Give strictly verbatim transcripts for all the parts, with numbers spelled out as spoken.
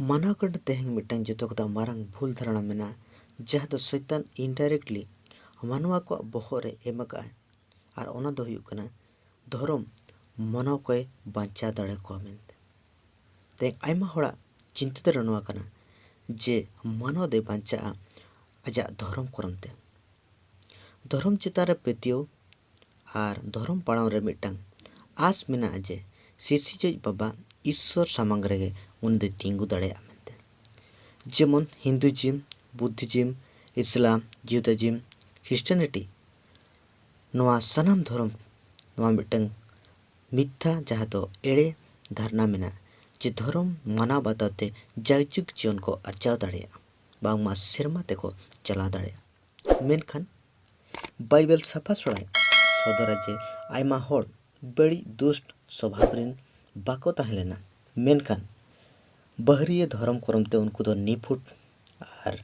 ᱢᱟᱱᱟᱣ ᱠᱟᱹᱰᱟᱹ ᱛᱮᱦᱮᱧ ᱢᱤᱫᱴᱟᱝ ᱡᱚᱛᱚ ᱠᱷᱚᱱᱟᱜ ᱢᱟᱨᱟᱝ ᱵᱷᱩᱞ ᱫᱷᱟᱨᱚᱱᱟ ᱢᱮᱱᱟᱜᱼᱟ, ᱡᱟᱦᱟᱸ ᱫᱚ ᱥᱚᱭᱛᱟᱱ indirectly ᱢᱟᱱᱣᱟ ᱠᱚᱣᱟᱜ ᱵᱚᱦᱚᱜ ᱨᱮ ᱮᱢ ᱟᱠᱟᱫᱼᱟᱭ᱾ ᱟᱨ ᱚᱱᱟ ᱫᱚ ᱦᱩᱭᱩᱜ ᱠᱟᱱᱟ, ᱫᱷᱚᱨᱚᱢ ᱢᱟᱱᱣᱟ ᱠᱚᱭ ᱵᱟᱧᱪᱟᱣ ᱫᱟᱲᱮ ᱠᱚᱣᱟ ᱢᱮᱱᱛᱮ᱾ ᱛᱮᱦᱮᱧ ᱟᱭᱢᱟ ᱦᱚᱲᱟᱜ ᱪᱤᱱᱛᱟᱹ ᱫᱷᱟᱨᱟ ᱱᱚᱣᱟ ᱠᱟᱱᱟ ᱡᱮ ᱢᱟᱱᱣᱟ ᱫᱚᱭ ᱵᱟᱧᱪᱟᱜᱼᱟ ᱟᱡᱟᱜ ᱫᱷᱚᱨᱚᱢ ᱠᱚᱨᱚᱢ ᱛᱮ᱾ ᱫᱷᱚᱨᱚᱢ ᱪᱮᱛᱟᱱ ᱨᱮ ᱯᱟᱹᱛᱭᱟᱹᱣ ᱟᱨ ᱫᱷᱚᱨᱚᱢ ᱯᱟᱲᱟᱣ ᱨᱮ ᱢᱤᱫᱴᱟᱝ ᱟᱥ ᱢᱮᱱᱟᱜᱼᱟ ᱡᱮ ᱥᱤᱨᱡᱚᱱᱤᱡ ᱵᱟᱵᱟ ᱤᱥᱥᱚᱨ ᱥᱟᱢᱟᱝ ᱨᱮᱜᱮ ᱩᱱᱤ ᱫᱚᱭ ᱛᱤᱸᱜᱩ ᱫᱟᱲᱮᱭᱟᱜᱼᱟ ᱢᱮᱱᱛᱮ᱾ ᱡᱮᱢᱚᱱ Hinduism, Buddhism, Islam, Judaism, Christianity, ᱱᱚᱣᱟ ᱥᱟᱱᱟᱢ ᱫᱷᱚᱨᱚᱢ ᱱᱚᱣᱟ ᱢᱤᱫᱴᱟᱝ ᱢᱤᱛᱷᱭᱟ, ᱡᱟᱦᱟᱸ ᱫᱚ ᱮᱲᱮ ᱫᱷᱟᱨᱱᱟ ᱢᱮᱱᱟᱜᱼᱟ ᱡᱮ ᱫᱷᱚᱨᱚᱢ ᱢᱟᱱᱟᱣ ᱵᱟᱛᱟᱣ ᱛᱮ ᱡᱟᱭᱡᱩᱜᱽ ᱡᱤᱭᱚᱱ ᱠᱚ ᱟᱨᱡᱟᱣ ᱫᱟᱲᱮᱭᱟᱜᱼᱟ, ᱵᱟᱝᱢᱟ ᱥᱮᱨᱢᱟ ᱛᱮᱠᱚ ᱪᱟᱞᱟᱣ ᱫᱟᱲᱮᱭᱟᱜᱼᱟ᱾ ᱢᱮᱱᱠᱷᱟᱱ ᱵᱟᱭᱵᱮᱞ ᱥᱟᱯᱷᱟ ᱥᱚᱲᱟᱭ ᱥᱚᱫᱚᱨᱟ ᱡᱮ ᱟᱭᱢᱟ ᱦᱚᱲ ᱵᱟᱹᱲᱤᱡ ᱫᱩᱥᱴ ᱥᱚᱵᱷᱟᱵ ᱨᱮᱱ ᱵᱟᱠᱚ ᱛᱟᱦᱮᱸ ᱞᱮᱱᱟ, ᱢᱮᱱᱠᱷᱟᱱ ᱵᱟᱦᱨᱤᱭᱟᱹ ᱫᱷᱚᱨᱚᱢ ᱠᱚᱨᱚᱢ ᱛᱮ ᱩᱱᱠᱩ ᱫᱚ ᱱᱤᱯᱷᱩᱴ ᱟᱨ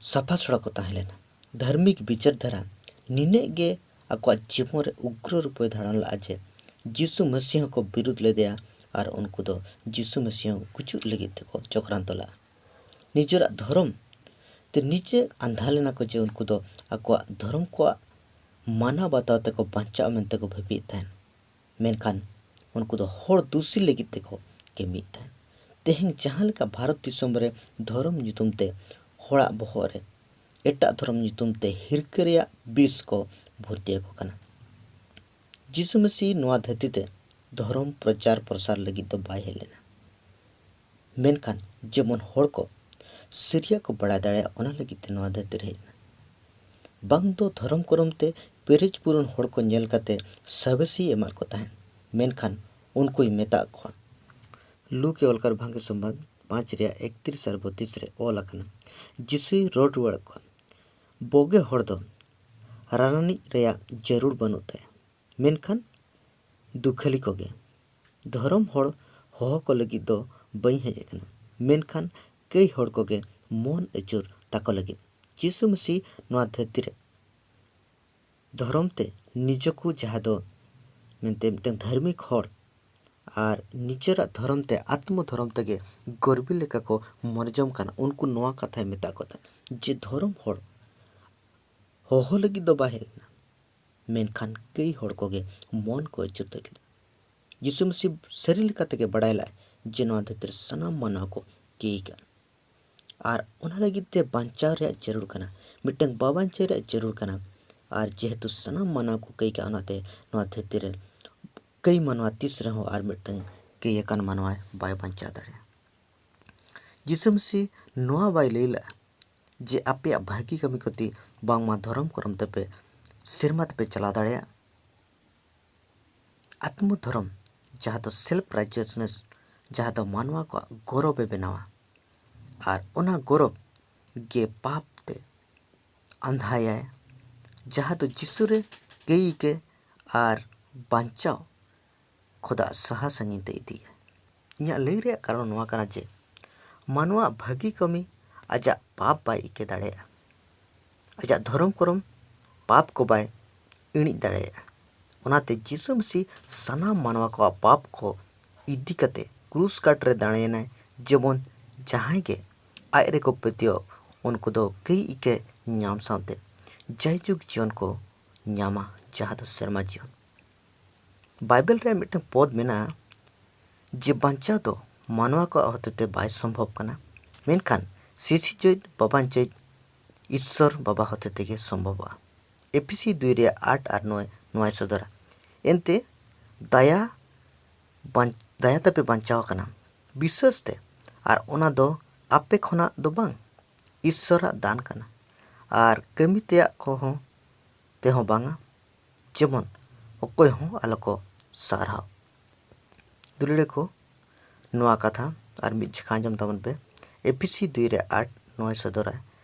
ᱥᱟᱯᱷᱟ ᱥᱚᱲᱟ ᱠᱚ ᱛᱟᱦᱮᱸ ᱞᱮᱱᱟ᱾ ᱫᱷᱟᱨᱢᱤᱠ ᱵᱤᱪᱟᱹᱨ ᱫᱷᱟᱨᱟ ᱱᱤᱱᱟᱹᱜ ᱜᱮ ᱟᱠᱚᱣᱟᱜ ᱡᱤᱵᱚᱱ ᱨᱮ ᱩᱜᱽᱨᱚ ᱨᱩᱯᱮ ᱫᱷᱟᱨᱚᱱ ᱞᱟᱜᱼᱟ ᱡᱮ ᱡᱤᱥᱩ ᱢᱟᱹᱥᱤ ᱦᱚᱸᱠᱚ ᱵᱤᱨᱩᱫᱷ ᱞᱮᱫᱮᱭᱟ ᱟᱨ ᱩᱱᱠᱩ ᱫᱚ ᱡᱤᱥᱩ ᱢᱟᱹᱥᱤ ᱦᱚᱸ ᱜᱩᱡᱩᱜ ᱞᱟᱹᱜᱤᱫ ᱛᱮᱠᱚ ᱪᱚᱠᱨᱟᱱᱛᱚ ᱞᱟᱜᱼᱟ᱾ ᱱᱤᱡᱮᱨᱟᱜ ᱫᱷᱚᱨᱚᱢ ᱛᱮ ᱱᱤᱡᱮ ᱟᱸᱫᱷᱟ ᱞᱮᱱᱟ ᱠᱚ ᱡᱮ ᱩᱱᱠᱩ ᱫᱚ ᱟᱠᱚᱣᱟᱜ ᱫᱷᱚᱨᱚᱢ ᱠᱚᱣᱟᱜ ᱢᱟᱱᱟᱣ ᱵᱟᱛᱟᱣ ᱛᱮᱠᱚ ᱵᱟᱧᱪᱟᱜᱼᱟ ᱢᱮᱱᱛᱮ ᱠᱚ ᱵᱷᱟᱹᱵᱤᱭᱮᱫ ᱛᱟᱦᱮᱸᱱ᱾ ᱢᱮᱱᱠᱷᱟᱱ ᱩᱱᱠᱩ ᱫᱚ ᱦᱚᱲ ᱫᱩᱥᱤ ᱞᱟᱹᱜᱤᱫ ᱛᱮᱠᱚ ᱠᱟᱹᱢᱤᱭᱮᱫ ᱛᱟᱦᱮᱸᱱ᱾ ᱛᱮᱦᱮᱧ ᱡᱟᱦᱟᱸ ᱞᱮᱠᱟ ᱵᱷᱟᱨᱚᱛ ᱫᱤᱥᱚᱢ ᱨᱮ ᱫᱷᱚᱨᱚᱢ ᱧᱩᱛᱩᱢ ᱛᱮ ᱦᱚᱲᱟᱜ ᱵᱚᱦᱚᱜ ᱨᱮ ᱮᱴᱟᱜ ᱫᱷᱚᱨᱚᱢ ᱧᱩᱛᱩᱢ ᱛᱮ ᱦᱤᱨᱠᱟᱹ ᱨᱮᱭᱟᱜ ᱵᱤᱥ ᱠᱚ ᱵᱷᱚᱨᱛᱤ ᱟᱠᱚ ᱠᱟᱱᱟ᱾ ᱡᱤᱥᱩ ᱢᱟᱹᱥᱤ ᱱᱚᱣᱟ ᱫᱷᱟᱹᱨᱛᱤ ᱛᱮ ᱫᱷᱚᱨᱚᱢ ᱯᱨᱚᱪᱟᱨ ᱯᱨᱚᱥᱟᱨ ᱞᱟᱹᱜᱤᱫ ᱫᱚ ᱵᱟᱭ ᱦᱮᱡ ᱞᱮᱱᱟ, ᱢᱮᱱᱠᱷᱟᱱ ᱡᱮᱢᱚᱱ ᱦᱚᱲ ᱠᱚ ᱥᱟᱹᱨᱤᱭᱟᱜ ᱠᱚ ᱵᱟᱲᱟᱭ ᱫᱟᱲᱮᱭᱟᱜᱼᱟ, ᱚᱱᱟ ᱞᱟᱹᱜᱤᱫ ᱛᱮ ᱱᱚᱣᱟ ᱫᱷᱟᱹᱨᱛᱤ ᱨᱮ ᱦᱮᱡ ᱮᱱᱟ᱾ ᱵᱟᱝ ᱫᱚ ᱫᱷᱚᱨᱚᱢ ᱠᱚᱨᱚᱢ ᱛᱮ ᱯᱮᱨᱮᱡ ᱯᱩᱨᱚᱱ ᱦᱚᱲ ᱠᱚ ᱧᱮᱞ ᱠᱟᱛᱮ ᱥᱟᱵᱟᱥᱤ ᱮᱢᱟᱫ ᱠᱚ ᱛᱟᱦᱮᱸᱫ, ᱢᱮᱱᱠᱷᱟᱱ ᱩᱱᱠᱩᱭ ᱢᱮᱛᱟᱫ ᱠᱚᱣᱟ᱾ ᱞᱩᱠᱮ ᱚᱞ ᱠᱟᱨ ᱵᱷᱟᱜᱮ ᱥᱚᱢᱵᱟᱫ ᱯᱟᱸᱪ ᱨᱮᱭᱟᱜ ᱮᱠᱛᱨᱤᱥ ᱟᱨ ᱵᱚᱛᱤᱥ ᱨᱮ ᱚᱞ ᱟᱠᱟᱱᱟ, ᱡᱤᱥᱩᱭ ᱨᱚᱲ ᱨᱩᱣᱟᱹᱲ ᱠᱚᱣᱟ, ᱵᱚᱜᱮ ᱦᱚᱲ ᱫᱚ ᱨᱟᱱᱟᱱᱤᱡ ᱨᱮᱭᱟᱜ ᱡᱟᱹᱨᱩᱲ ᱵᱟᱹᱱᱩᱜ ᱛᱟᱭᱟ, ᱢᱮᱱᱠᱷᱟᱱ ᱫᱩᱠᱷᱟᱹᱞᱤ ᱠᱚᱜᱮ᱾ ᱫᱷᱚᱨᱚᱢ ᱦᱚᱲ ᱦᱚᱦᱚ ᱠᱚ ᱞᱟᱹᱜᱤᱫ ᱫᱚ ᱵᱟᱹᱧ ᱦᱮᱡ ᱟᱠᱟᱱᱟ, ᱢᱮᱱᱠᱷᱟᱱ ᱠᱟᱹᱭ ᱦᱚᱲ ᱠᱚᱜᱮ ᱢᱚᱱ ᱟᱹᱪᱩᱨ ᱛᱟᱠᱚ ᱞᱟᱹᱜᱤᱫ᱾ ᱡᱤᱥᱩ ᱢᱟᱹᱥᱤ ᱱᱚᱣᱟ ᱫᱷᱟᱹᱨᱛᱤ ᱨᱮ ᱫᱷᱚᱨᱚᱢ ᱛᱮ ᱱᱤᱡᱮ ᱠᱚ ᱡᱟᱦᱟᱸ ᱫᱚ ᱢᱮᱱᱛᱮ ᱢᱤᱫᱴᱟᱝ ᱫᱷᱟᱨᱢᱤᱠ ᱦᱚᱲ ᱟᱨ ᱱᱤᱡᱮᱨᱟᱜ ᱫᱷᱚᱨᱚᱢ ᱛᱮ, ᱟᱛᱢᱚ ᱫᱷᱚᱨᱚᱢ ᱛᱮᱜᱮ ᱜᱚᱨᱵᱤ ᱞᱮᱠᱟ ᱠᱚ ᱢᱚᱱᱮ ᱡᱚᱝ ᱠᱟᱱᱟ, ᱩᱱᱠᱩ ᱱᱚᱣᱟ ᱠᱟᱛᱷᱟᱭ ᱢᱮᱛᱟ ᱠᱚ ᱛᱟᱦᱮᱸᱫ ᱡᱮ ᱫᱷᱚᱨᱚᱢ ᱦᱚᱲ ᱦᱚᱦᱚ ᱞᱟᱹᱜᱤᱫ ᱫᱚ ᱵᱟᱭ ᱦᱮᱡ ᱞᱮᱱᱟ, ᱢᱮᱱᱠᱷᱟᱱ ᱠᱟᱹᱭ ᱦᱚᱲ ᱠᱚᱜᱮ ᱢᱚᱱ ᱠᱚ ᱡᱩᱛᱟᱹ ᱞᱮᱫᱟ᱾ ᱡᱤᱥᱩ ᱢᱟᱹᱥᱤ ᱥᱟᱹᱨᱤ ᱞᱮᱠᱟ ᱛᱮᱜᱮ ᱵᱟᱲᱟᱭ ᱞᱮᱫᱟᱭ ᱡᱮ ᱱᱚᱣᱟ ᱫᱷᱟᱹᱨᱛᱤ ᱨᱮ ᱥᱟᱱᱟᱢ ᱢᱟᱱᱣᱟ ᱠᱚ ᱠᱟᱹᱭ ᱠᱟᱱᱟ᱾ ᱟᱨ ᱚᱱᱟ ᱞᱟᱹᱜᱤᱫ ᱛᱮ ᱵᱟᱧᱪᱟᱣ ᱨᱮᱭᱟᱜ ᱡᱟᱹᱨᱩᱲ ᱠᱟᱱᱟ, ᱢᱤᱫᱴᱟᱝ ᱵᱟᱵᱟᱧᱪᱟᱣ ᱨᱮᱭᱟᱜ ᱡᱟᱹᱨᱩᱲ ᱠᱟᱱᱟ᱾ ᱟᱨ ᱡᱮᱦᱮᱛᱩ ᱥᱟᱱᱟᱢ ᱢᱟᱱᱣᱟ ᱠᱚ ᱠᱟᱹᱭ ᱠᱟᱜᱼᱟ, ᱚᱱᱟᱛᱮ ᱱᱚᱣᱟ ᱫᱷᱟᱹᱨᱛᱤ ᱨᱮ ᱠᱟᱹᱭ ᱢᱟᱱᱣᱟ ᱛᱤᱥ ᱨᱮᱦᱚᱸ ᱟᱨ ᱢᱤᱫᱴᱟᱝ ᱠᱟᱹᱭ ᱟᱠᱟᱱ ᱢᱟᱱᱣᱟ ᱵᱟᱭ ᱵᱟᱧᱪᱟᱣ ᱫᱟᱲᱮᱭᱟᱜᱼᱟ᱾ ᱡᱤᱥᱩ ᱢᱟᱹᱥᱤ ᱱᱚᱣᱟ ᱵᱟᱭ ᱞᱟᱹᱭ ᱞᱮᱫᱼᱟ ᱡᱮ ᱟᱯᱮᱭᱟᱜ ᱵᱷᱟᱹᱜᱤ ᱠᱟᱹᱢᱤ ᱠᱷᱟᱹᱛᱤᱨ ᱵᱟᱝᱢᱟ ᱫᱷᱚᱨᱚᱢ ᱠᱚᱨᱚᱢ ᱛᱮᱯᱮ ᱥᱮᱨᱢᱟ ᱛᱮᱯᱮ ᱪᱟᱞᱟᱣ ᱫᱟᱲᱮᱭᱟᱜᱼᱟ᱾ ᱟᱛᱢᱚ ᱫᱷᱚᱨᱚᱢ, ᱡᱟᱦᱟᱸ ᱫᱚ self righteousness, ᱡᱟᱦᱟᱸ ᱫᱚ ᱢᱟᱱᱣᱟ ᱠᱚᱣᱟᱜ ᱜᱚᱨᱚᱵᱮ ᱵᱮᱱᱟᱣᱟ, ᱟᱨ ᱚᱱᱟ ᱜᱚᱨᱚᱵ ᱜᱮ ᱯᱟᱯ ᱛᱮ ᱟᱸᱫᱷᱟᱭᱟᱭ, ᱡᱟᱦᱟᱸ ᱫᱚ ᱡᱤᱥᱩ ᱨᱮ ᱠᱟᱹᱭ ᱜᱮ ᱟᱨ ᱵᱟᱧᱪᱟᱣ ᱠᱷᱚᱫᱟᱜ ᱥᱟᱦᱟ ᱥᱟᱺᱜᱤᱧ ᱛᱮ ᱤᱫᱤᱭᱟ᱾ ᱤᱧᱟᱹᱜ ᱞᱟᱹᱭ ᱨᱮᱭᱟᱜ ᱠᱟᱨᱚᱱ ᱱᱚᱣᱟ ᱠᱟᱱᱟ ᱡᱮ ᱢᱟᱱᱣᱟᱣᱟᱜ ᱵᱷᱟᱹᱜᱤ ᱠᱟᱹᱢᱤ ᱟᱡᱟᱜ ᱯᱟᱯ ᱵᱟᱭ ᱤᱠᱟᱹ ᱫᱟᱲᱮᱭᱟᱜᱼᱟ᱾ ᱟᱡᱟᱜ ᱫᱷᱚᱨᱚᱢ ᱠᱚᱨᱚᱢ ᱯᱟᱯ ᱠᱚ ᱵᱟᱭ ᱤᱬᱤᱡ ᱫᱟᱲᱮᱭᱟᱜᱼᱟ᱾ ᱚᱱᱟᱛᱮ ᱡᱤᱥᱩ ᱢᱟᱹᱥᱤ ᱥᱟᱱᱟᱢ ᱢᱟᱱᱣᱟ ᱠᱚᱣᱟᱜ ᱯᱟᱯ ᱠᱚ ᱤᱫᱤ ᱠᱟᱛᱮ ᱠᱨᱩᱥ ᱠᱟᱴ ᱨᱮ ᱫᱟᱲᱮᱭᱮᱱᱟᱭ, ᱡᱮᱢᱚᱱ ᱡᱟᱦᱟᱸᱭ ᱜᱮ ᱟᱡ ᱨᱮᱠᱚ ᱯᱟᱹᱛᱭᱟᱹᱣ, ᱩᱱᱠᱩ ᱫᱚ ᱠᱟᱹᱭ ᱤᱠᱟᱹ ᱧᱟᱢ ᱥᱟᱶᱛᱮ ᱡᱟᱭᱡᱩᱜᱽ ᱡᱤᱭᱚᱱ ᱠᱚ ᱧᱟᱢᱟ, ᱡᱟᱦᱟᱸ ᱫᱚ ᱥᱮᱨᱢᱟ ᱡᱤᱭᱚᱱ᱾ ᱵᱟᱭᱵᱮᱞ ᱨᱮ ᱢᱤᱫᱴᱟᱝ ᱯᱚᱫ ᱢᱮᱱᱟᱜᱼᱟ ᱡᱮ ᱵᱟᱧᱪᱟᱣ ᱫᱚ ᱢᱟᱱᱣᱟ ᱠᱚᱣᱟᱜ ᱦᱚᱛᱮᱛᱮ ᱵᱟᱭ ᱥᱚᱢᱵᱷᱚᱵ ᱠᱟᱱᱟ, ᱢᱮᱱᱠᱷᱟᱱ ᱥᱤᱥᱤᱡᱚᱭᱤᱡ ᱵᱟᱵᱟᱧᱪᱟᱭᱤᱡ ᱤᱥᱥᱚᱨ ᱵᱟᱵᱟ ᱦᱚᱛᱮ ᱛᱮᱜᱮ ᱥᱚᱢᱵᱷᱚᱵᱚᱜᱼᱟ᱾ ᱮᱯᱤᱥᱤ ᱫᱩᱭ ᱨᱮᱭᱟᱜ ᱟᱴ ᱟᱨ ᱱᱚᱭ ᱱᱚᱣᱟᱭ ᱥᱚᱫᱚᱨᱟ, ᱮᱱᱛᱮ ᱫᱟᱭᱟ ᱵᱟᱧ-, ᱫᱟᱭᱟ ᱛᱮᱯᱮ ᱵᱟᱧᱪᱟᱣ ᱟᱠᱟᱱᱟ ᱵᱤᱥᱥᱟᱹᱥ ᱛᱮ, ᱟᱨ ᱚᱱᱟ ᱫᱚ ᱟᱯᱮ ᱠᱷᱚᱱᱟᱜ ᱫᱚ ᱵᱟᱝ, ᱤᱥᱥᱚᱨᱟᱜ ᱫᱟᱱ ᱠᱟᱱᱟ, ᱟᱨ ᱠᱟᱹᱢᱤ ᱛᱮᱭᱟᱜ ᱠᱚᱦᱚᱸ ᱛᱮᱦᱚᱸ ᱵᱟᱝᱟ, ᱡᱮᱢᱚᱱ ᱚᱠᱚᱭ ᱦᱚᱸ ᱟᱞᱚ ᱠᱚ ᱥᱟᱨᱦᱟᱣ᱾ ᱫᱩᱞᱟᱹᱲᱤᱭᱟᱹ ᱠᱚ, ᱱᱚᱣᱟ ᱠᱟᱛᱷᱟ ᱟᱨ ᱢᱤᱫ ᱡᱚᱠᱷᱟ ᱟᱸᱡᱚᱢ ᱛᱟᱵᱚᱱ ᱯᱮ᱾ ᱮᱯᱷᱤᱥᱤ ᱫᱩᱭ ᱨᱮ ᱟᱴ ᱱᱚᱭ ᱥᱚᱫᱚᱨᱟ,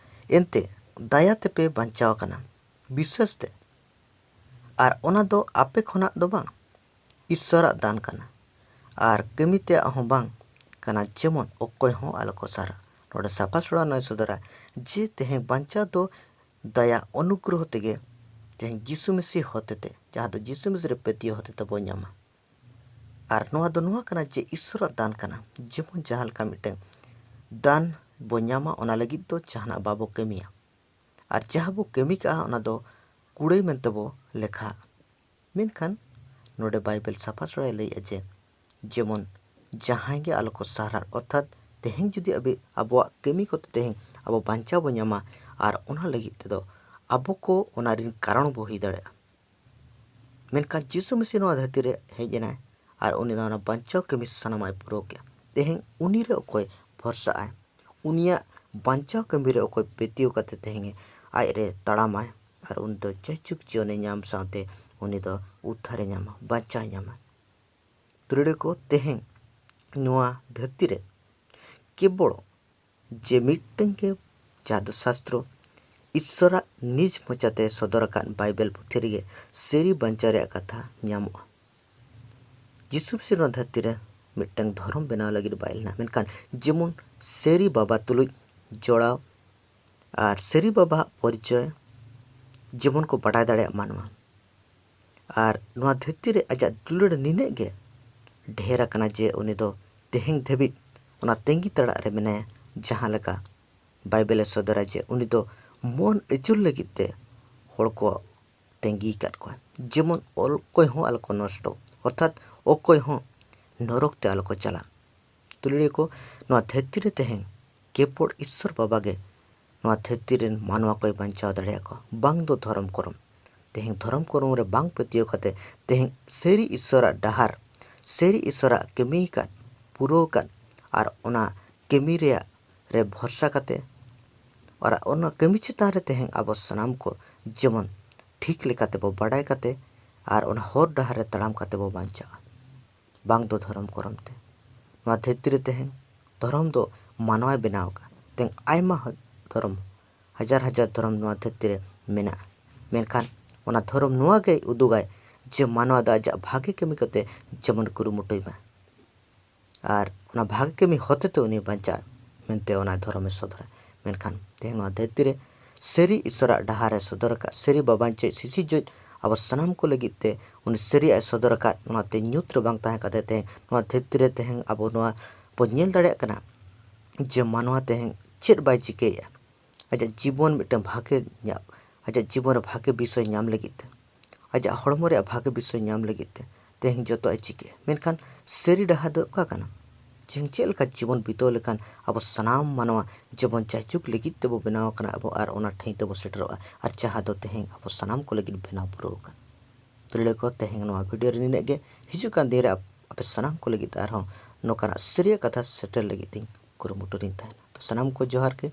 ᱮᱱᱛᱮ ᱫᱟᱭᱟ ᱛᱮᱯᱮ ᱵᱟᱧᱪᱟᱣ ᱟᱠᱟᱱᱟ ᱵᱤᱥᱥᱟᱹᱥ ᱛᱮ, ᱟᱨ ᱚᱱᱟ ᱫᱚ ᱟᱯᱮ ᱠᱷᱚᱱᱟᱜ ᱫᱚ ᱵᱟᱝ, ᱤᱥᱥᱚᱨᱟᱜ ᱫᱟᱱ ᱠᱟᱱᱟ, ᱟᱨ ᱠᱟᱹᱢᱤ ᱛᱮᱭᱟᱜ ᱦᱚᱸ ᱵᱟᱝ ᱠᱟᱱᱟ, ᱡᱮᱢᱚᱱ ᱚᱠᱚᱭ ᱦᱚᱸ ᱟᱞᱚ ᱠᱚ ᱥᱟᱨᱦᱟᱣ᱾ ᱱᱚᱰᱮ ᱥᱟᱯᱷᱟ ᱥᱚᱲᱟ ᱱᱚᱭ ᱥᱚᱫᱚᱨᱟ ᱡᱮ ᱛᱮᱦᱮᱧ ᱵᱟᱧᱪᱟᱣ ᱫᱚ ᱫᱟᱭᱟ ᱚᱱᱩᱜᱨᱚᱦᱚ ᱛᱮᱜᱮ ᱛᱮᱦᱮᱧ ᱡᱤᱥᱩ ᱢᱟᱹᱥᱤ ᱦᱚᱛᱮᱛᱮ, ᱡᱟᱦᱟᱸ ᱫᱚ ᱡᱤᱥᱩ ᱢᱟᱹᱥᱤ ᱨᱮ ᱯᱟᱹᱛᱭᱟᱹᱣ ᱦᱚᱛᱮᱛᱮ ᱵᱚᱱ ᱧᱟᱢᱟ᱾ ᱟᱨ ᱱᱚᱣᱟ ᱫᱚ ᱱᱚᱣᱟ ᱠᱟᱱᱟ ᱡᱮ ᱤᱥᱥᱚᱨᱟᱜ ᱫᱟᱱ ᱠᱟᱱᱟ᱾ ᱡᱮᱢᱚᱱ ᱡᱟᱦᱟᱸ ᱞᱮᱠᱟ ᱢᱤᱫᱴᱟᱝ ᱫᱟᱱ ᱵᱚ ᱧᱟᱢᱟ, ᱚᱱᱟ ᱞᱟᱹᱜᱤᱫ ᱫᱚ ᱡᱟᱦᱟᱱᱟᱜ ᱵᱟᱵᱚ ᱠᱟᱹᱢᱤᱭᱟ, ᱟᱨ ᱡᱟᱦᱟᱸ ᱵᱚ ᱠᱟᱹᱢᱤ ᱠᱟᱜᱼᱟ, ᱚᱱᱟ ᱫᱚ ᱠᱩᱲᱟᱹᱭ ᱢᱮᱱᱛᱮ ᱵᱚ ᱞᱮᱠᱷᱟᱜᱼᱟ᱾ ᱢᱮᱱᱠᱷᱟᱱ ᱱᱚᱰᱮ ᱵᱟᱭᱵᱮᱞ ᱥᱟᱯᱷᱟ ᱥᱟᱯᱷᱟᱭ ᱞᱟᱹᱭᱮᱫᱼᱟ ᱡᱮ ᱡᱮᱢᱚᱱ ᱡᱟᱦᱟᱸᱭ ᱜᱮ ᱟᱞᱚ ᱠᱚ ᱥᱟᱨᱦᱟᱜ, ᱚᱨᱛᱷᱟᱛ ᱛᱮᱦᱮᱧ ᱡᱩᱫᱤ ᱟᱵᱚ, ᱟᱵᱚᱣᱟᱜ ᱠᱟᱹᱢᱤ ᱠᱚᱛᱮ ᱛᱮᱦᱮᱧ ᱟᱵᱚ ᱵᱟᱧᱪᱟᱣ ᱵᱚ ᱧᱟᱢᱟ, ᱟᱨ ᱚᱱᱟ ᱞᱟᱹᱜᱤᱫ ᱛᱮᱫᱚ ᱟᱵᱚ ᱠᱚ ᱚᱱᱟ ᱨᱮᱱ ᱠᱟᱨᱚᱱ ᱵᱚ ᱦᱩᱭ ᱫᱟᱲᱮᱭᱟᱜᱼᱟ᱾ ᱢᱮᱱᱠᱷᱟᱱ ᱡᱤᱥᱩ ᱢᱟᱹᱥᱤ ᱱᱚᱣᱟ ᱫᱷᱟᱹᱨᱛᱤ ᱨᱮ ᱦᱮᱡ ᱮᱱᱟᱭ, ᱟᱨ ᱩᱱᱤ ᱫᱚ ᱚᱱᱟ ᱵᱟᱧᱪᱟᱣ ᱠᱟᱹᱢᱤ ᱥᱟᱱᱟᱢᱟᱜ ᱮ ᱯᱩᱨᱟᱹᱣ ᱠᱮᱜᱼᱟ᱾ ᱛᱮᱦᱮᱧ ᱩᱱᱤ ᱨᱮ ᱚᱠᱚᱭ ᱵᱷᱚᱨᱥᱟᱜ ᱟᱭ, ᱩᱱᱤᱭᱟᱜ ᱵᱟᱧᱪᱟᱣ ᱠᱟᱹᱢᱤ ᱨᱮ ᱚᱠᱚᱭ ᱯᱟᱹᱛᱭᱟᱹᱣ ᱠᱟᱛᱮ ᱛᱮᱦᱮᱧ ᱟᱡ ᱨᱮ ᱛᱟᱲᱟᱢᱟᱭ, ᱟᱨ ᱩᱱᱤ ᱫᱚ ᱡᱟᱭᱡᱩᱜᱽ ᱡᱤᱭᱚᱱᱮ ᱧᱟᱢ ᱥᱟᱶᱛᱮ ᱩᱱᱤ ᱫᱚ ᱩᱫᱽᱫᱷᱟᱨᱮ ᱧᱟᱢᱟ, ᱵᱟᱧᱪᱟᱣ ᱧᱟᱢᱟ᱾ ᱫᱩᱞᱟᱹᱲᱤᱭᱟᱹ ᱠᱚ, ᱛᱮᱦᱮᱧ ᱱᱚᱣᱟ ᱫᱷᱟᱹᱨᱛᱤ ᱨᱮ ᱠᱮᱵᱚᱞ ᱡᱮ ᱢᱤᱫᱴᱟᱝ ᱜᱮ ᱡᱟᱦᱟᱸ ᱫᱚ ᱥᱟᱥᱛᱨᱚ ᱤᱥᱥᱚᱨᱟᱜ ᱱᱤᱡ ᱢᱚᱪᱟᱛᱮ ᱥᱚᱫᱚᱨ ᱟᱠᱟᱫ ᱵᱟᱭᱵᱮᱞ ᱯᱩᱛᱷᱤ ᱨᱮᱜᱮ ᱥᱟᱹᱨᱤ ᱵᱟᱧᱪᱟᱣ ᱨᱮᱭᱟᱜ ᱠᱟᱛᱷᱟ ᱧᱟᱢᱚᱜᱼᱟ᱾ ᱡᱤᱥᱩ ᱢᱟᱹᱥᱤ ᱱᱚᱣᱟ ᱫᱷᱟᱹᱨᱛᱤ ᱨᱮ ᱢᱤᱫᱴᱟᱝ ᱫᱷᱚᱨᱚᱢ ᱵᱮᱱᱟᱣ ᱞᱟᱹᱜᱤᱫ ᱵᱟᱭ ᱦᱮᱡ ᱞᱮᱱᱟ, ᱢᱮᱱᱠᱷᱟᱱ ᱡᱮᱢᱚᱱ ᱥᱟᱹᱨᱤ ᱵᱟᱵᱟ ᱛᱩᱞᱩᱡ ᱡᱚᱲᱟᱣ ᱟᱨ ᱥᱟᱹᱨᱤ ᱵᱟᱵᱟᱣᱟᱜ ᱯᱚᱨᱤᱪᱚᱭ ᱡᱮᱢᱚᱱ ᱠᱚ ᱵᱟᱰᱟᱭ ᱫᱟᱲᱮᱭᱟᱜ ᱢᱟ ᱱᱚᱣᱟ᱾ ᱟᱨ ᱱᱚᱣᱟ ᱫᱷᱟᱹᱨᱛᱤ ᱨᱮ ᱟᱡᱟᱜ ᱫᱩᱞᱟᱹᱲ ᱱᱤᱱᱟᱹᱜ ᱜᱮ ᱰᱷᱮᱨ ᱟᱠᱟᱱᱟ ᱡᱮ ᱩᱱᱤ ᱫᱚ ᱛᱮᱦᱮᱧ ᱫᱷᱟᱹᱵᱤᱡ ᱚᱱᱟ ᱛᱟᱺᱜᱤ ᱛᱟᱲᱟᱜ ᱨᱮ ᱢᱮᱱᱟᱭᱟ, ᱡᱟᱦᱟᱸ ᱞᱮᱠᱟ ᱵᱟᱭᱵᱮᱞᱮ ᱥᱚᱫᱚᱨᱟ ᱡᱮ ᱩᱱᱤ ᱫᱚ ᱢᱚᱱ ᱟᱹᱪᱩᱨ ᱞᱟᱹᱜᱤᱫ ᱛᱮ ᱦᱚᱲ ᱠᱚ ᱛᱟᱺᱜᱤ ᱟᱠᱟᱫ ᱠᱚᱣᱟ, ᱡᱮᱢᱚᱱ ᱚᱠᱚᱭ ᱦᱚᱸ ᱟᱞᱚ ᱠᱚ ᱱᱚᱥᱴᱚ, ᱚᱨᱛᱷᱟᱛ ᱚᱠᱚᱭ ᱦᱚᱸ ᱱᱚᱨᱚᱠ ᱛᱮ ᱟᱞᱚ ᱠᱚ ᱪᱟᱞᱟᱜ᱾ ᱫᱩᱞᱟᱹᱲᱤᱭᱟᱹ ᱠᱚ, ᱱᱚᱣᱟ ᱫᱷᱟᱹᱨᱛᱤ ᱨᱮ ᱛᱮᱦᱮᱧ ᱠᱮᱵᱚᱞ ᱤᱥᱥᱚᱨ ᱵᱟᱵᱟ ᱜᱮ ᱱᱚᱣᱟ ᱫᱷᱟᱹᱨᱛᱤ ᱨᱮᱱ ᱢᱟᱱᱣᱟ ᱠᱚᱭ ᱵᱟᱧᱪᱟᱣ ᱫᱟᱲᱮᱭᱟᱠᱚᱣᱟ, ᱵᱟᱝ ᱫᱚ ᱫᱷᱚᱨᱚᱢ ᱠᱚᱨᱚᱢ᱾ ᱛᱮᱦᱮᱧ ᱫᱷᱚᱨᱚᱢ ᱠᱚᱨᱚᱢ ᱨᱮ ᱵᱟᱝ ᱯᱟᱹᱛᱭᱟᱹᱣ ᱠᱟᱛᱮ ᱛᱮᱦᱮᱧ ᱥᱟᱹᱨᱤ ᱤᱥᱥᱚᱨᱟᱜ ᱰᱟᱦᱟᱨ, ᱥᱟᱹᱨᱤ ᱤᱥᱥᱚᱨᱟᱜ ᱠᱟᱹᱢᱤ ᱟᱠᱟᱫ, ᱯᱩᱨᱟᱹᱣ ᱟᱠᱟᱫ, ᱟᱨ ᱚᱱᱟ ᱠᱟᱹᱢᱤ ᱨᱮᱭᱟᱜ ᱨᱮ ᱵᱷᱚᱨᱥᱟ ᱠᱟᱛᱮ, ᱟᱨ ᱚᱱᱟ ᱠᱟᱹᱢᱤ ᱪᱮᱛᱟᱱ ᱨᱮ ᱛᱮᱦᱮᱧ ᱟᱵᱚ ᱥᱟᱱᱟᱢ ᱠᱚ ᱡᱮᱢᱚᱱ ᱴᱷᱤᱠ ᱞᱮᱠᱟᱛᱮ ᱵᱚ ᱵᱟᱰᱟᱭ ᱠᱟᱛᱮ ᱟᱨ ᱚᱱᱟ ᱦᱚᱨ ᱰᱟᱦᱟᱨ ᱨᱮ ᱛᱟᱲᱟᱢ ᱠᱟᱛᱮ ᱵᱚ ᱵᱟᱧᱪᱟᱜᱼᱟ, ᱵᱟᱝ ᱫᱚ ᱫᱷᱚᱨᱚᱢ ᱠᱚᱨᱚᱢ ᱛᱮ᱾ ᱱᱚᱣᱟ ᱫᱷᱟᱹᱨᱛᱤ ᱨᱮ ᱛᱮᱦᱮᱧ ᱫᱷᱚᱨᱚᱢ ᱫᱚ ᱢᱟᱱᱣᱟᱭ ᱵᱮᱱᱟᱣ ᱟᱠᱟᱫ᱾ ᱛᱮᱦᱮᱧ ᱟᱭᱢᱟ ᱦᱚ-, ᱫᱷᱚᱨᱚᱢ, ᱦᱟᱡᱟᱨ ᱦᱟᱡᱟᱨ ᱫᱷᱚᱨᱚᱢ ᱱᱚᱣᱟ ᱫᱷᱟᱹᱨᱛᱤ ᱨᱮ ᱢᱮᱱᱟᱜᱼᱟ, ᱢᱮᱱᱠᱷᱟᱱ ᱚᱱᱟ ᱫᱷᱚᱨᱚᱢ ᱱᱚᱣᱟ ᱜᱮᱭ ᱩᱫᱩᱜᱟᱭ ᱡᱮ ᱢᱟᱱᱣᱟ ᱫᱚ ᱟᱡᱟᱜ ᱵᱷᱟᱜᱮ ᱠᱟᱹᱢᱤ ᱠᱟᱛᱮ ᱡᱮᱢᱚᱱ ᱠᱩᱨᱩᱢᱩᱴᱩᱭ ᱢᱟ᱾ ᱟᱨ ᱚᱱᱟ ᱵᱷᱟᱜᱮ ᱠᱟᱹᱢᱤ ᱦᱚᱛᱮᱛᱮ ᱩᱱᱤ ᱵᱟᱧᱪᱟᱜ ᱢᱮᱱᱛᱮ ᱚᱱᱟ ᱫᱷᱚᱨᱚᱢᱮ ᱥᱚᱫᱚᱨᱟ᱾ ᱢᱮᱱᱠᱷᱟᱱ ᱛᱮᱦᱮᱧ ᱱᱚᱣᱟ ᱫᱷᱟᱹᱨᱛᱤ ᱨᱮ ᱥᱟᱹᱨᱤ ᱤᱥᱚᱨᱟᱜ ᱰᱟᱦᱟᱨᱮ ᱥᱚᱫᱚᱨ ᱟᱠᱟᱫ, ᱥᱟᱹᱨᱤ ᱵᱟᱵᱟᱧᱪᱤᱛ ᱥᱤᱥᱤᱨᱡᱟᱹᱣᱤᱡ ᱟᱵᱚ ᱥᱟᱱᱟᱢ ᱠᱚ ᱞᱟᱹᱜᱤᱫ ᱛᱮ ᱩᱱᱤ ᱥᱟᱹᱨᱤᱭᱟᱜ ᱮ ᱥᱚᱫᱚᱨ ᱟᱠᱟᱫ, ᱚᱱᱟᱛᱮ ᱧᱩᱛ ᱨᱮ ᱵᱟᱝ ᱛᱟᱦᱮᱸ ᱠᱟᱛᱮ ᱛᱮᱦᱮᱧ ᱱᱚᱣᱟ ᱫᱷᱟᱹᱨᱛᱤ ᱨᱮ ᱛᱮᱦᱮᱧ ᱟᱵᱚ ᱱᱚᱣᱟ ᱵᱚᱱ ᱧᱮᱞ ᱫᱟᱲᱮᱭᱟᱜ ᱠᱟᱱᱟ ᱡᱮ ᱢᱟᱱᱣᱟ ᱛᱮᱦᱮᱧ ᱪᱮᱫ ᱵᱟᱭ ᱪᱤᱠᱟᱹᱭᱮᱫᱼᱟ᱾ ᱟᱡᱟᱜ ᱡᱤᱵᱚᱱ ᱢᱤᱫᱴᱟᱝ ᱵᱷᱟᱜᱮ ᱧᱟ-, ᱟᱡᱟᱜ ᱡᱤᱵᱚᱱ ᱨᱮ ᱵᱷᱟᱜᱮ ᱵᱤᱥᱚᱭ ᱧᱟᱢ ᱞᱟᱹᱜᱤᱫ ᱛᱮ, ᱟᱡᱟᱜ ᱦᱚᱲᱢᱚ ᱨᱮᱭᱟᱜ ᱵᱷᱟᱜᱮ ᱵᱤᱥᱚᱭ ᱧᱟᱢ ᱞᱟᱹᱜᱤᱫ ᱛᱮ ᱛᱮᱦᱮᱧ ᱡᱚᱛᱚᱣᱟᱜ ᱮ ᱪᱤᱠᱟᱹᱭᱟ᱾ ᱢᱮᱱᱠᱷᱟᱱ ᱥᱟᱹᱨᱤ ᱰᱟᱦᱟᱨ ᱫᱚ ᱚᱠᱟ ᱠᱟᱱᱟ? ᱛᱮᱦᱮᱧ ᱪᱮᱫ ᱞᱮᱠᱟ ᱡᱤᱵᱚᱱ ᱵᱤᱛᱟᱹᱣ ᱞᱮᱠᱷᱟᱱ ᱟᱵᱚ ᱥᱟᱱᱟᱢ ᱢᱟᱱᱣᱟ ᱡᱮᱢᱚᱱ ᱡᱟᱭᱡᱩᱜᱽ ᱞᱟᱹᱜᱤᱫ ᱛᱮᱵᱚ ᱵᱮᱱᱟᱣ ᱟᱠᱟᱱᱟ ᱟᱵᱚ, ᱟᱨ ᱚᱱᱟ ᱴᱷᱟᱹᱭ ᱛᱮᱵᱚ ᱥᱮᱴᱮᱨᱚᱜᱼᱟ, ᱟᱨ ᱡᱟᱦᱟᱸ ᱫᱚ ᱛᱮᱦᱮᱧ ᱟᱵᱚ ᱥᱟᱱᱟᱢ ᱠᱚ ᱞᱟᱹᱜᱤᱫ ᱵᱮᱱᱟᱣ ᱯᱩᱨᱟᱹᱣ ᱟᱠᱟᱱ᱾ ᱛᱤᱨᱞᱟᱹ ᱠᱚ, ᱛᱮᱦᱮᱧ ᱱᱚᱣᱟ ᱵᱷᱤᱰᱤᱭᱳ ᱨᱮ ᱱᱤᱱᱟᱹᱜ ᱜᱮ᱾ ᱦᱤᱡᱩᱜ ᱠᱟᱱ ᱫᱤᱱ ᱨᱮ ᱟᱯ-, ᱟᱯᱮ ᱥᱟᱱᱟᱢ ᱠᱚ ᱞᱟᱹᱜᱤᱫ ᱟᱨᱦᱚᱸ ᱱᱚᱝᱠᱟᱱᱟᱜ ᱥᱟᱹᱨᱤᱭᱟᱜ ᱠᱟᱛᱷᱟ ᱥᱮᱴᱮᱨ ᱞᱟᱹᱜᱤᱫ ᱛᱤᱧ ᱠᱩᱨᱩᱢᱩᱴᱩ ᱨᱤᱧ ᱛᱟᱦᱮᱱᱟ᱾ ᱛᱚ ᱥᱟᱱᱟᱢ ᱠᱚ ᱡᱚᱦᱟᱨ ᱜᱮ᱾